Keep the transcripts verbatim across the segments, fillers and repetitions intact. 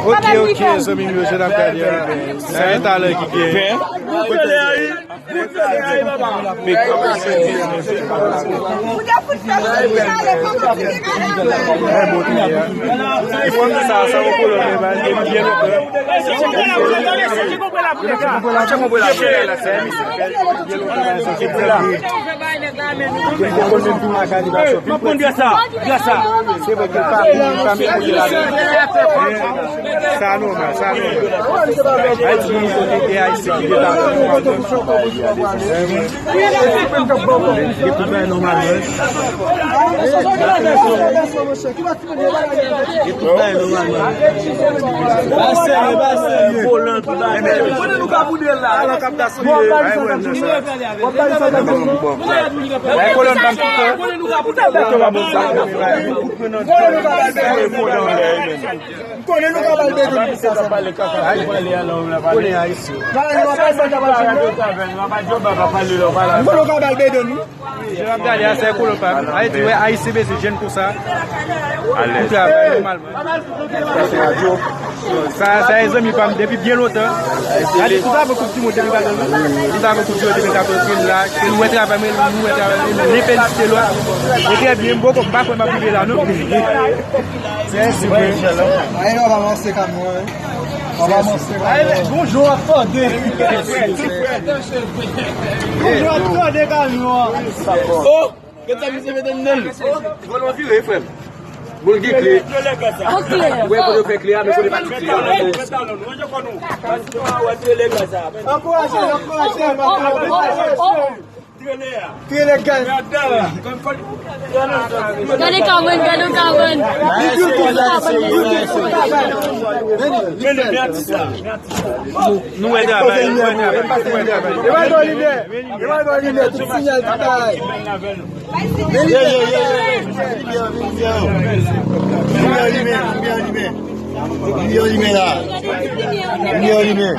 Ok, ok, zanmi m yo, jan n ap gade a. Sa e talè ki genyen. Sa, sa, yon kolòn, men, men, byen lontan. Byen lontan, men, sa, se byen. Mwen pran dwa sa, dwa sa. Se vre ke l pa, li pa met kote la. Sa nòmal, sa nòmal. Ay, ti moun kote de Ayisyen ki detann. Li tout bagay nòmal, wi. Li tout bagay nòmal, wi. Ba serye, ba serye. Volan, tout bagay. Kote nou ka boude la? Alò k ap gaspiye. Ay, wè, non, sa. Ay, kolòn pa m tout tan. Kote nou ka boude la? Kote nou ka boude la? Konnen nou ka ba l bede nou pou sa sèlman. Konnen Ayisyen. Konnen nou ka ba l bede nou. Jan ap gade a, se kolòn pa m. Ay, di, wè, Ayisyen bezwen jèn konsa. Pou travay nòmalman. Sa, sa e zanmi pa m depi byen lontan. Gade, tout avan Koup di Mond depi gade, tout avan Koup di Mond depi gade, ke l la, ke l wè travay mwen, nou wè travay mwen, li felisite l, li trè byen, m poko, m pa kwè m ap rive la, non. Se, se vre. Ay, nou ap avanse kamyon an, wi. Nou ap avanse kamyon an. Bonjou, ap tande. Bonjou, ap tande kamyon an. Oh! Gade sa misye mete nan l. Vòlò vire, frè m. Bon, gen kle. Ou wè kote yo fè kle a, men kote pa gen kle a. Ankouraje l, ankouraje l. Trele a. Trele gaz. Gade Carmen, gade Carmen. Men, men atis la. Nou wè travay, nou wè travay, nou wè travay. Yo pa ba w limyè, yo pa ba w limyè, tout sinyal, tout bagay. Yo, yo, yo, yo, yo, limyè, limyè, limyè. Limyè limen, limyè limen la. Limyè limen.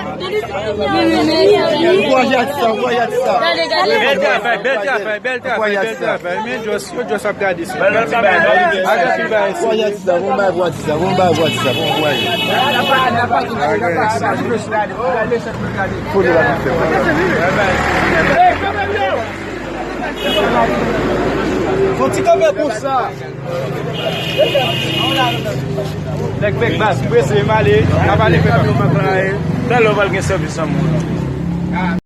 Ankouraje atis la, ankouraje atis la. Bèl travay, bèl travay, bèl travay, bèl travay. Men Jos, yo Jos ap gade sa. Ankouraje atis la, bon bagay pou atis la, bon bagay pou atis la, bon bagay. Fò de la vite. Fon ti kanpe konsa. Nèg fèk bas, prese, m ale, n ap ale fè kamyon bak la, e. Talè w pral gen sèvis an moun.